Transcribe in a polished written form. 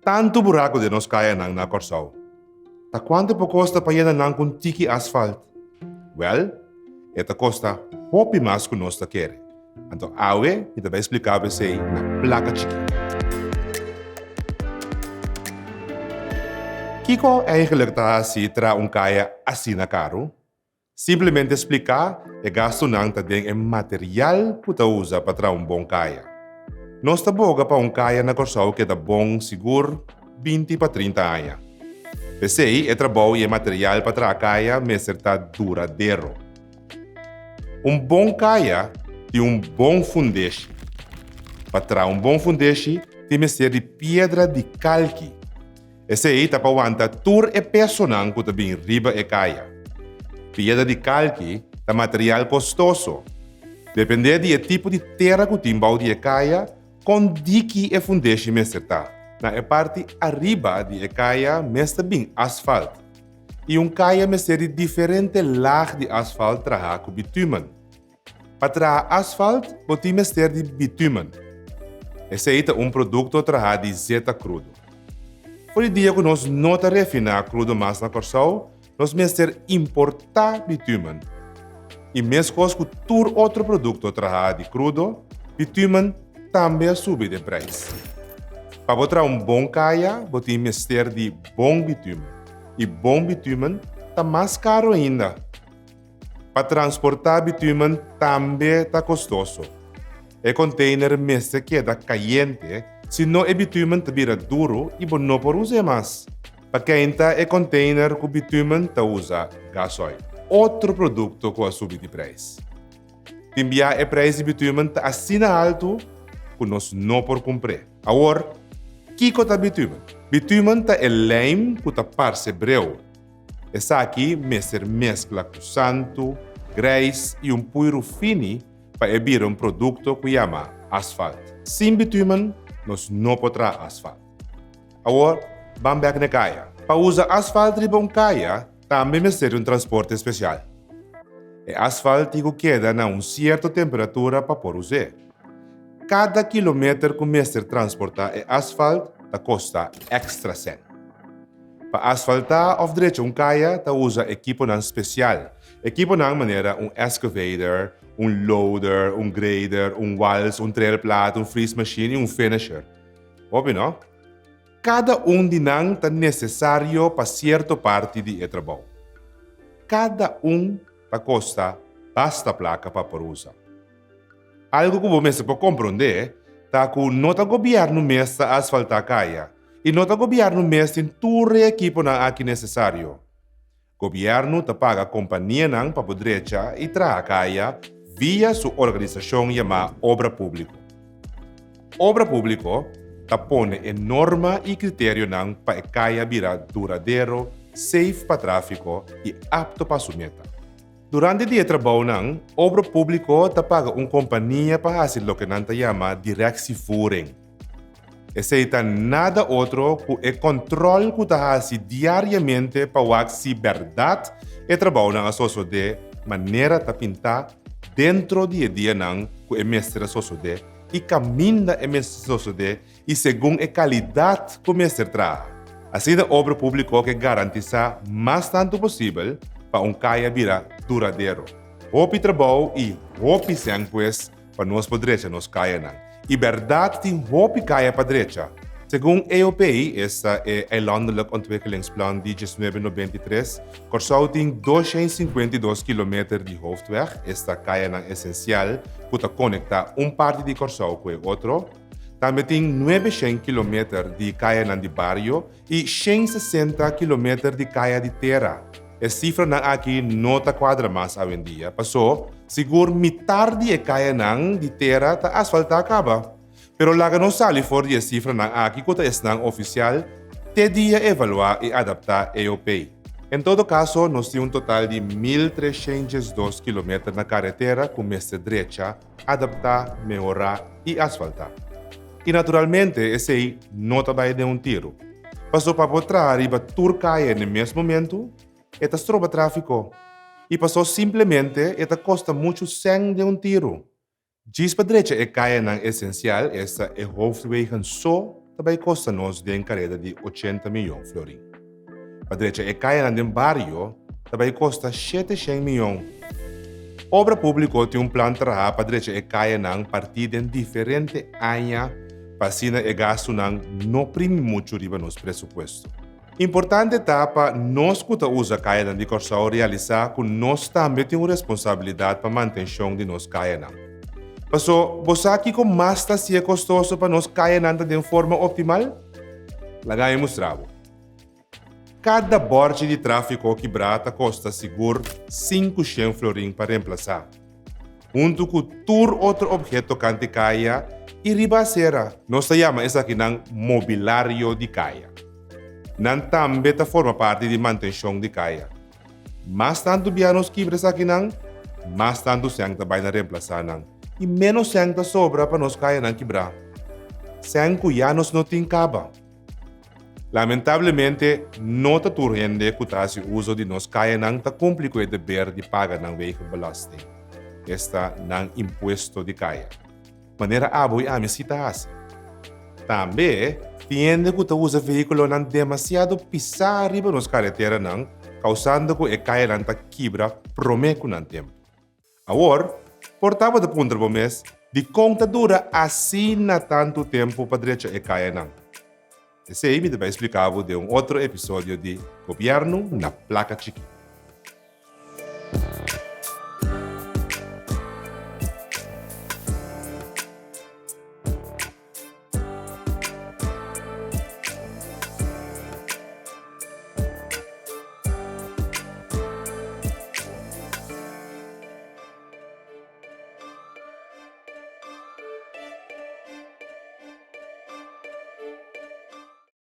Tantu buraku den nos kayanan na Kòrsou. Ta kuantu por kosta pa yena nan ku un tiki asfalt? Wèl, e ta kosta hopi mas ku nos ta kere. Anto awe mi ta bai splika bo esei na plaka chikí. Kiko eigenlijk ta hasi traha un kaya asina karu? Simplemente spliká, e gastunan ta den e material ku ta usa pa traha un bon kaya. Nos ta boga pa un kaya na Kòrsou keda bon sigur 20 pa 30 aña. P'esei e trabou i e material pa traha kaya mester ta duradero. Un bon kaya tin un bon fundeshi. Pa traha un bon fundeshi tin mester di piedra di kalki. Esei ta pa wanta tur e pesonan ku ta bin riba e kaya. Piedra di kalki ta material kostoso. Dependé di e tipo di tera ku tin bou di e kaya, kon diki e fundeshi mester ta. Na e parti ariba di e kaya mester bin asfalt. I un kaya mester di diferente laag di asfalt trahá ku bitumen. Pa traha asfalt bo tin mester di bitumen. Esei ta un produkto trahá di zeta krudo. For di dia ku nos no ta refiná krudo mas na Kòrsou, nos mester importá bitumen. I meskos ku tur otro produkto trahá di krudo, bitumen tambe a subi den preis. Pa bo traha un bon kaya bo tin mester di bon bitumen. I bon bitumen ta mas karu ainda. Pa transportá bitumen tambe ta kostoso. E konteiner mester keda kayente, si no e bitumen ta bira duru i bo no por us'é mas. Pa keinta e konteiner ku bitumen ta usa gasoil, otro produkto ku a subi di preis. Tin bia e preis di bitumen ta asina haltu ku nos no por kumpr'é. Awor, kiko ta bitumen? Bitumen ta e lijm ku ta parse breu. Esaki mester meskla ku santu, greis i un puiru fini pa e bira un produkto ku yama asfalt. Sin bitumen nos no por traha asfalt. Awor, ban bek na e kaya. Pa usa asfalt riba un kaya tambe mester di un transporte spesial. E asfalt tin ku keda na un sierto temperatura pa por us'é. Kada kilometer ku mester transportá e asfalt ta kosta èkstra sèn. Pa asfaltá òf drecha un kaya ta usa ekiponan spesial. Ekiponan manera un excavator, un loader, un grader, un wals, un trailplaat, un freesmachine i un finisher. Hopi no? Kada un di nan ta nesesario pa sierto parti di e trabou. Kada un ta kosta basta plaka pa por usa. Algu ku bo mester por komprondé ta ku no ta gobièrnu mes ta asfaltá kaya i no ta gobièrnu mes tin tur e ekiponan aki nesesario. Gobièrnu ta paga kompanianan pa por drecha i traha kaya via su organisashon yamá Obra Públiko. Obra Públiko ta pone e norma i kriterionan pa e kaya bira duradero, safe pa tráfiko i apto pa su meta. Durante di e trabounan, Obra Públiko ta paga un kompania pa hasi loke nan ta yama directievoering. Esei ta nada otro ku e kòntròl ku ta hasi diariamente pa wak si bèrdat e trabounan a sosodé manera ta pintá dentro di e dianan ku e mester a sosodé i kaminda e mester sosodé i segun e kalidat ku mester traha. Asina Obra Públiko ke garantisá mas tantu posibel pa un kaya bira duradero. Hopi trabou i hopi sèn pues pa nos por drecha nos kayanan. I bèrdat tin hopi kaya pa drecha. Segun EOP, esta e Eilandelijk Ontwikkelingsplan di 1993, Kòrsou tin 252 kilometer di hoofdweg, esta kayanan esensial ku ta konektá un parti di Kòrsou ku e otro. Tambe tin 900 kilometer di kayanan di bario i 160 kilometer di kaya di tera. E sifranan aki no ta kuadra mas awendia, pasó sigur mitar di e kayanan di tera ta asfaltá kaba. Pero laga nos sali for di e sifranan aki ku ta esnan ofisial te dia evaluá i adaptá EOP. En todo kaso nos tin un total di 1302 kilometer na karetera ku mester drecha, adaptá, mehorá i asfaltá. I naturalmente esei no ta bai den un tiru. Paso pa bo traha riba tur kaya n'e mes momentu, e ta stroba tráfiko. I paso simplemente e ta kosta muchu sèn den un tiru. Djis pa drecha e kayanan esensial, esta e hoofdwegen so. ta bai kosta nos den kareda di 80 mion florin. Pa drecha e kayanan den bario ta bai kosta 700 mion. Obra Públiko tin un plan trahá pa drecha e kayanan partí den diferente aña pa asina e gastunan no primi muchu riba nos presupuesto. Importante ta pa nos ku ta usa kayanan di Kòrsou realisá ku nos tambe tin un responsabilidat pa mantenshon di nos kayanan. Paso, bo sa kiko mas ta hasié kostoso pa nos kayanan ta den forma optimal? Laga mi mustra bo. Kada bòrchi di tráfiko kibrá ta kosta sigur 500 florin pa remplasá, huntu ku tur otro opheto kant'i kaya i riba asera. Nos ta yama esakinan mobilario di kaya. Nan tambe ta forma parti di mantenshon di kaya. Mas tantu bia nos kibra esakinan, mas tantu sèn ta bai na remplasá nan i ménos sèn ta sobra pa nos kayanan kibrá. Sèn ku ya nos no tin kaba. Lamentablemente, no ta tur hende ku ta hasi uso di nos kayanan ta kumpli ku e deber di paga nan wegenbelasting, esta nan impuesto di kaya, manera abo i ami si ta hasi. Tambe, tin hende ku ta usa vehíkulonan demasiado pisá riba nos kareteranan, kousando ku e kayanan ta kibra promé ku nan tempu. Awor, por ta bo ta puntra bo mes, Dikon ta dura asina tantu tempu pa drecha e kayanan? Esei mi ta bai splika bo den un otro episodio di Gobièrnu na Plaka Chikí.